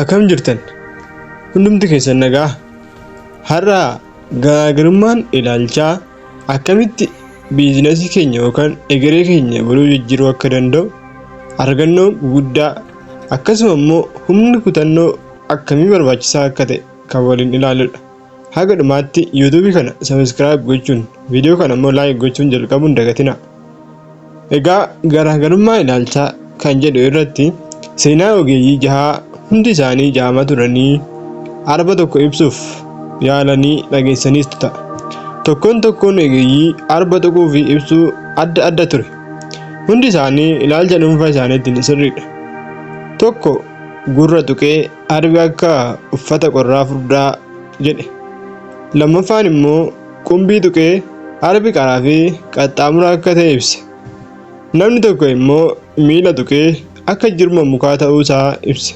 Akkam jirtan? Hundumti keessan nagaa? Har'a garaagarummaan ilaalchaa akkamitti biizinasii keenya yookaan egeree keenya boruu jijjiiruu akka danda'u, argannoo guguddaa akkasuma immoo humni kutannoo akkamii barbaachisaa akka ta'e kan waliin ilaaludha. Haga dhumaatti YouTube kana subscribe gochuun, viidiyoo kana immoo like gochuun jalqabuun dagatinaa. Egaa garaagarummaa ilaalchaa kan jedhu irratti seenaa ogeeyyii jahaa hundi isaanii jaama turanii arba tokko ibsuuf yaalanii dhageessaniis ta'a. Tokkoon tokkoon ogeeyyii arba tuquu fi ibsuu adda adda ture. Hundi isaanii ilaalcha dhuunfaa isaaniitiin sirriidha. Tokko gurra tuqee arbi akka uffata qorraa furdaa jedhe. Lammaffaan immoo qumbii tuqee arbi qaraa fi qaxxaamura akka ta'e ibse. Namni tokko immoo miila tuqee akka jirma mukaa ta'uu isaa ibse.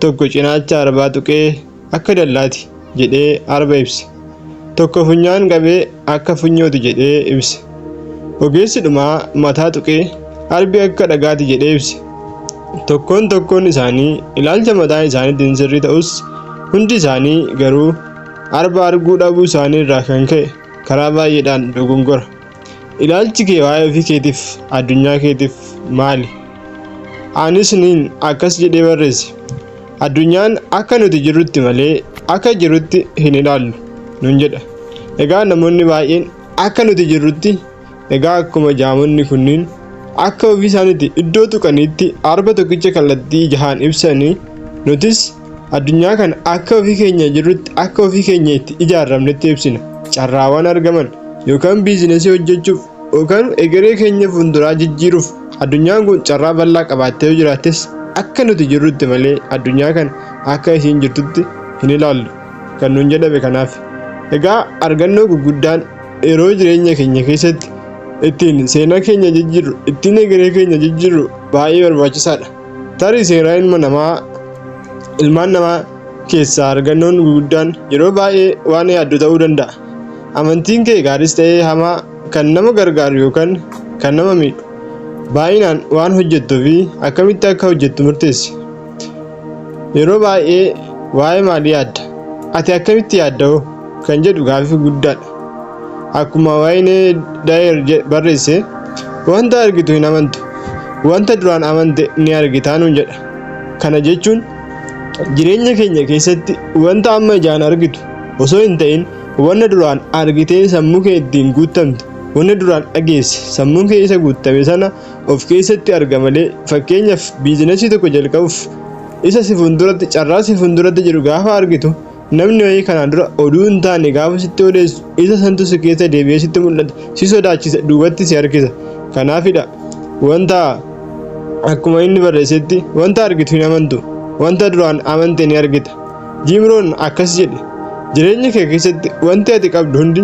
Tokko cinaacha arbaa tuqee akka dallaati jedhee arba ibse. Tokko funyaan qabee akka funyooti jedhee ibse. Ogeessi dhumaa mataa tuqee arbi akka dhagaati jedhee ibse. Tokkoon tokkoon isaanii ilaalcha mataa isaaniitiin sirrii ta'us, hundi isaanii garuu arba arguu dhabuu isaanii irraa kan ka'e karaa baay'eedhaan dogongora. Ilaalchi kee waa'ee ofii keetiif, addunyaa keetiif maali? Anis niin akkas jedhee barreesse. Addunyaan akka nuti jirrutti malee akka jirutti hin ilaallu nun jedha. Egaa namoonni baay'een akka nuti jirrutti, egaa akkuma jaamonni kunniin akka ofii isaaniitti iddoo tuqaniitti arba tokkicha kallattii jahaan ibsanii, nutis addunyaa kana akka ofii keenya jirrutti, akka ofii keenya itti ijaarramnetti ibsina. Carraawwan argaman yookaan biizinasii hojjechuuf yookaan egeree keenya fuulduraa jijjiiruuf addunyaan kun carraa bal'aa qabaattee yoo jiraattes, akka nuti jirrutti malee addunyaa kana akka isiin jirtutti hin ilaallu kan nuun jedhame kanaaf. Egaa argannoo gurguddaan yeroo jireenya keenya keessatti ittiin seenaa keenya jijjiirru, ittiin egeree keenya jijjiirru baay'ee barbaachisaadha. Tarii seenaa ilma namaa, ilmaan namaa keessaa argannoon gurguddaan yeroo baay'ee waan yaaddu ta'uu danda'a. Amantiin kee gaariis ta'ee hamaa, kan nama gargaaru yookaan kan nama miidhu, baay'inaan waan hojjettuu fi akkamitti akka hojjettu murteessi. Yeroo baay'ee waa'ee maalii yaadda? Ati akkamitti yaadda hoo? Kan jedhu gaaffii guddaadha. Akkuma Wayne Dyer barreesse, wanta argitu hin amantu, wanta duraan amante ni argitaa nuun jedha. Kana jechuun jireenya keenya keessatti wanta amma ijaan argitu osoo hin ta'in, wanta duraan argitee sammuu kee ittiin guutamte, wanta duraan dhageesse sammuun kee isa guutame sana of keessatti arga malee. Fakkeenyaaf, biizinasii tokko jalqabuuf isa si fuulduratti, carraa si fuulduratti jiru gaafa argitu, namni wayii kanaan dura oduu hin taane gaafa sitti odeessu, isa santu si keessa deebi'ee sitti mul'ata, si sodaachisa, duubatti si harkisa. Kanaafidha wanta akkuma inni barreessetti, wanta argitu hin amantu, wanta duraan amante ni argita. Jim Rohn akkas jedhe: jireenya kee keessatti wanti ati qabdu hundi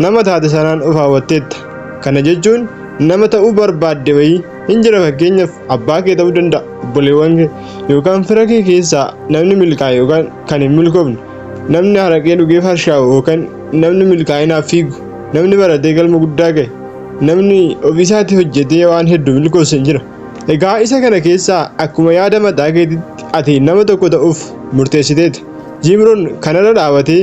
nama taate sanaan of hawwatteetta. Kana jechuun nama ta'uu barbaadde wayii hin jira. Fakkeenyaaf, abbaa kee ta'uu danda'a, obboleewwan kee yookaan fira kee keessaa namni milkaa'e yookaan kan hin milkoofne, namni haraqee dhugee farshaa'u yookaan namni milkaa'inaaf fiigu, namni baratee galma guddaa gahe, namni ofiisaatii hojjetee waan hedduu milkoofse hin jira. Egaa isa kana keessaa akkuma yaada mataa keetitti ati nama tokko ta'uuf murteessiteeta. Jim Rohn kanarra dhaabatee,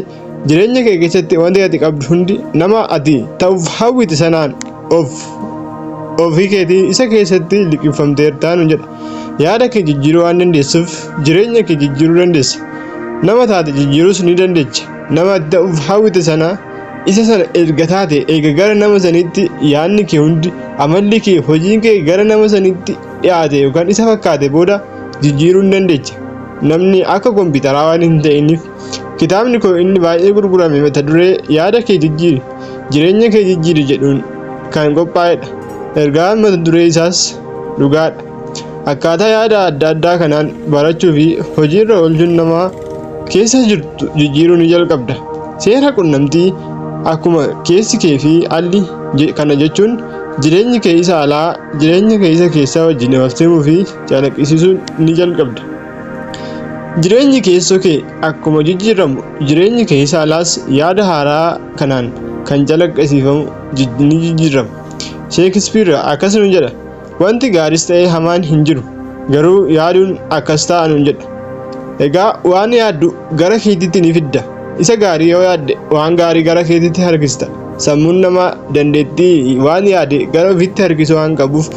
jireenya kee keessatti wanti ati qabdu hundi nama ati ta'uuf hawwite sanaan of ofii keetii isa keessatti liqimfamteertaa nuun jedha. Yaada kee jijjiiruu waan dandeessuuf jireenya kee jijjiiruu dandeessa. Nama taate jijjiiruus ni dandeecha. Nama ati ta'uuf hawwite sana, isa sana erga taate, eega gara nama saniitti yaadni kee hundi, amalli kee, hojiin kee gara nama saniitti dhiyaate yookaan isa fakkaate booda jijjiiruu ni dandeecha. Namni akka kompiitaraa waan hin ta'iniif, kitaabni koo inni baay'ee gurgurame mata duree "Yaada kee jijjiiri, jireenya kee jijjiiri" jedhuun kan qophaa'edha. Ergaan mata duree isaas dhugaadha. Akkaataa yaada adda addaa kanaan barachuu fi hojiirra oolchuun nama keessa jirtu jijjiiruu ni jalqabda. Seera qunnamtii akkuma keessi kee fi alli, kana jechuun jireenyi kee isa alaa jireenya kee isa keessaa wajjin wal simuu fi calaqqisiisuu ni jalqabda. Jireenyi keessoo kee akkuma jijjiiramu, jireenyi kee isa alaas yaada haaraa kanaan kan calaqqisiifamu ni jijjiirama. Sheekispiir akkasuma jedha: wanti gaariis ta'ee hamaan hin jiru, garuu yaaduun akkas ta'a nuun jedha. Egaa waan yaaddu gara keetiitti ni fidda. Isa gaarii yoo yaadde waan gaarii gara keetiitti harkista. Sammuun namaa dandeettii waan yaade gara ofiitti harkisuu waan qabuuf,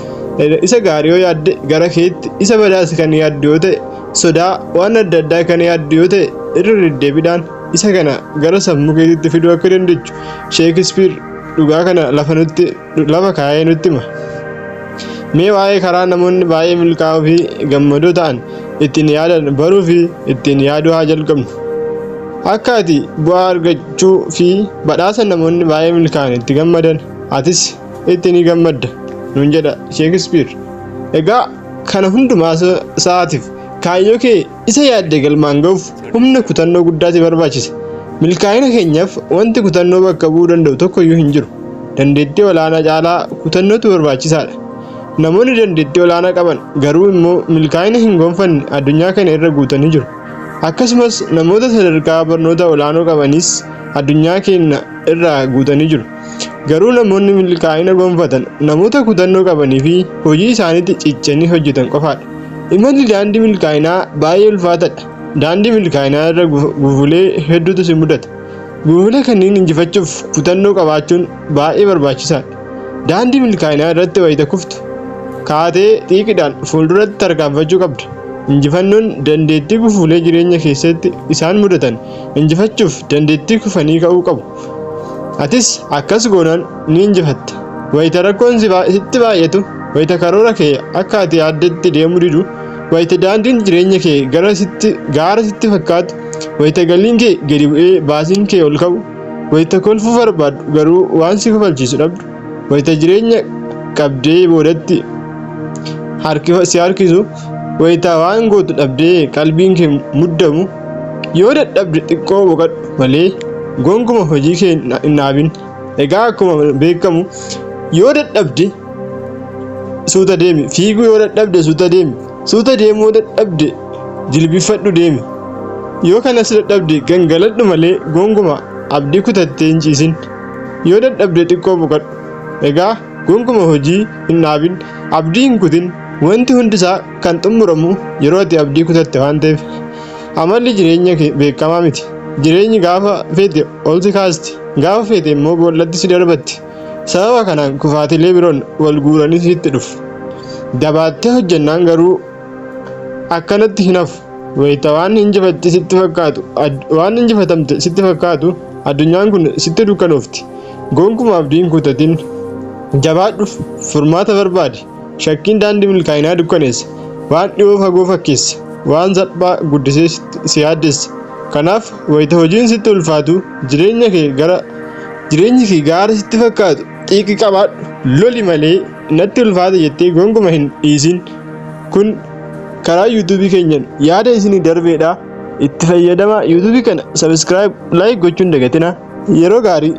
isa gaarii yoo yaadde gara keetti, isa badaas kan yaaddu yoo ta'e, sodaa waan adda addaa kan yaaddu yoo ta'e, irra deddeebiidhaan isa kana gara sammuu keetiitti fiduu akka dandeechu Sheekispiir dhugaa kana lafa nutti lafa kaa'ee nutti hima. Mee waa'ee karaa namoonni baay'ee milkaa'oo fi gammadoo ta'an ittiin yaadan baruu fi ittiin yaaduu haa jalqabnu. Akka ati bu'aa argachuu fi badhaasa namoonni baay'ee milkaa'an itti gammadan atis itti ni gammadda nuun jedha Sheekispiir. Egaa kana hundumaa sa'aatiif kaayyoo kee isa yaadde galmaan ga'uuf humna kutannoo guddaa si barbaachisa. Milkaa'ina keenyaaf wanti kutannoo bakka bu'uu danda'u tokkoyyuu hin jiru. Dandeettii olaanaa caalaa kutannootu barbaachisaadha. Namoonni dandeettii olaanaa qaban garuu immoo milkaa'ina hin gonfanne addunyaa kana irra guutanii jiru. Akkasumas namoota sadarkaa barnoota olaanoo qabanis addunyaa keenya irraa guutanii jiru. Garuu namoonni milkaa'ina gonfatan namoota kutannoo qabanii fi hojii isaaniitti cichanii hojjetan qofaadha. Imalli daandii milkaa'inaa baay'ee ulfaataadha. Daandii milkaa'inaa irra gufuulee hedduutu si mudata. Gufuulee kanneen injifachuuf kutannoo qabaachuun baay'ee barbaachisaadha. Daandii milkaa'inaa irratti wayita kuftu kaatee xiiqiidhaan fuulduratti tarkaanfachuu qabda. Injifannoon dandeettii gufuulee jireenya keessatti isaan mudatan injifachuuf dandeettii kufanii ka'uu qabu. Atis akkas goonaan ni injifatta. Wayita rakkoon sitti baay'atu, wayita karoora kee akka ati yaaddetti deemuu didu, wayita daandiin jireenya kee gara sitti gaara sitti fakkaatu, wayita galiin kee gadi bu'ee baasiin kee ol ka'u, wayita kolfuu barbaaddu garuu waan si kofalchiisu dhabdu, wayita jireenya qabdee boodatti si harkisu, wayita waan gootu dhabdee qalbiin kee muddamu, yoo dadhabde xiqqoo boqadhu malee gonkuma hojii kee hin dhaabin. Egaa akkuma beekamu, yoo dadhabde suuta deemi, fiiguu yoo dadhabde suuta deemi, suuta deemuu yoo dadhabde jilbifadhu deemi, yoo kanas dadhabde gangaladhu malee gonkuma abdii kutattee hin ciisin. Yoo dadhabde xiqqoo boqadhu. Egaa gonkuma hojii hin dhaabin, abdii hin kutin. Wanti hundisaa kan xumuramu yeroo ati abdii kutatte waan ta'eef. Amalli jireenya beekamaa miti. Jireenyi gaafa feete ol si kaasti, gaafa feete immoo boollatti si darbatti. Sababa kanaan kufaatilee biroon wal guuranii sitti dhufu. Jabaattee hojjennaan garuu akkanatti hin hafu. Wayita waan injifatte sitti fakkaatu, waan injifatamte sitti fakkaatu, addunyaan kun sitti dukkanoofti. Gonkuma abdii hin kutatin. Jabaadhu, furmaata barbaadi. Shakkiin daandii milkaa'inaa dukkaneessa. Waan dhiyoo fagoo fakkeessa. Waan salphaa guddisee si yaaddessa. Kanaaf wayita hojiin sitti ulfaatu, jireenya kee gara jireenyi kee gaara sitti fakkaatu, xiiqii qabaadhu, loli malee natti ulfaata jettee gonkuma hin dhiisin. Kun karaa yuutuubii keenyan yaada isinii darbeedha. Itti fayyadama. Yuutuubii kana subscribe, like gochuun dagatina. Yeroo gaarii.